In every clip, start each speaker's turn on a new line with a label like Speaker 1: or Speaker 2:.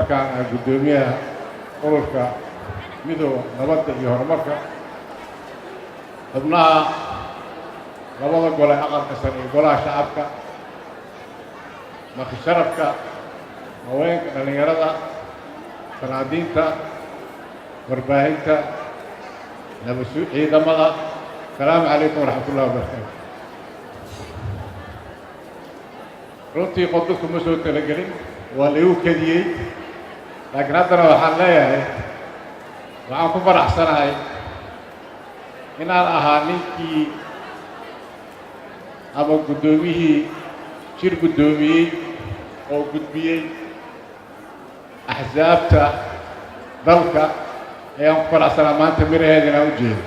Speaker 1: Markaan guddoomiyaha Ururka Midooda Nabadda iyo Horumarka, xubnaha labada gole, Aqalka Sare iyo Golaha Shacabka, marti sharafka, haweenka, dhallinyarada, sanaadiinta, warbaahinta, nabadsu, ciidamada, asalaamu calaykum waraxmat ullahi wabarakaatu. Runtii qodbad kuma soo talagelin, waa laigu kediyey, laakiin haddana waxaan leeyahay waxaan ku faraxsanahay inaan ahaa ninkii ama guddoomiyihii shir guddoomiyey oo gudbiyey axsaabta dalka. Ayaan ku faraxsanaa maanta miraheeda inaan u jeedo.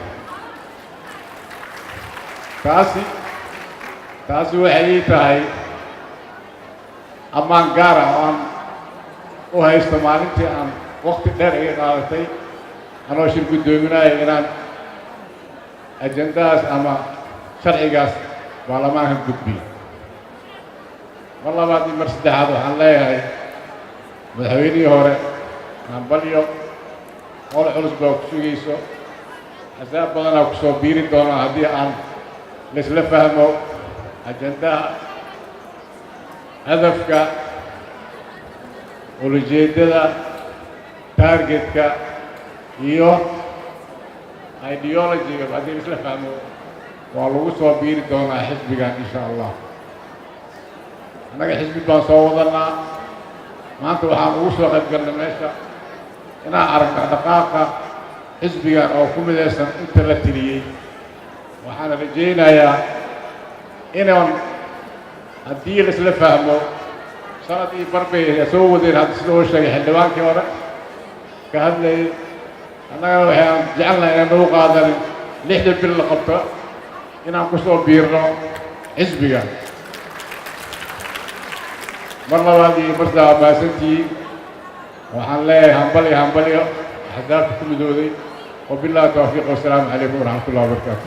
Speaker 1: Taasi waxay ii tahay ammaan gaara oo aan u haysto maalintii aan waqti dheer iga qaadatay anoo shir guddoominaya inaan ajandahaas ama sharcigaas baarlamaanka gudbiyo. Mar labaad iyo mar saddexaad waxaan leeyahay madaxweynihii hore hambalyo. Howl culus baa ku sugayso, axsaab badanaa ku soo biiri doonaa haddii aan laisla fahmo ajandaha, hadafka, ulajeeddada, target-ka iyo ideology-ga. Haddii laisla fahmo, waa lagu soo biiri doonaa xisbigan, insha Allah. Annaga xisbi baan soo wadanaa. Maanta waxaan ugu soo qayb galnay meesha inaan arag dhaqdhaqaaqa xisbigan oo ku midaysan inta la tiriyey. Waxaana rajaynayaa inaan haddii laisla fahmo sanad iyo bar bay soo wadeen. Hadda sida oo sheegay xildhibaankii hore ka hadlayay, annagana waxaan jecelnahay inaan nagu qaadanin 6da bil la qabto inaan ku soo biirno xisbiga. Mar labaad iyo mar saddexaad mahadsantihiin. Waxaan leeyahay hambalyo, hambalyo axsaabta ku midooday. Wabillahi tawfiiq, wasalaamu calaykum waraxmat ullahi wabarakaatu.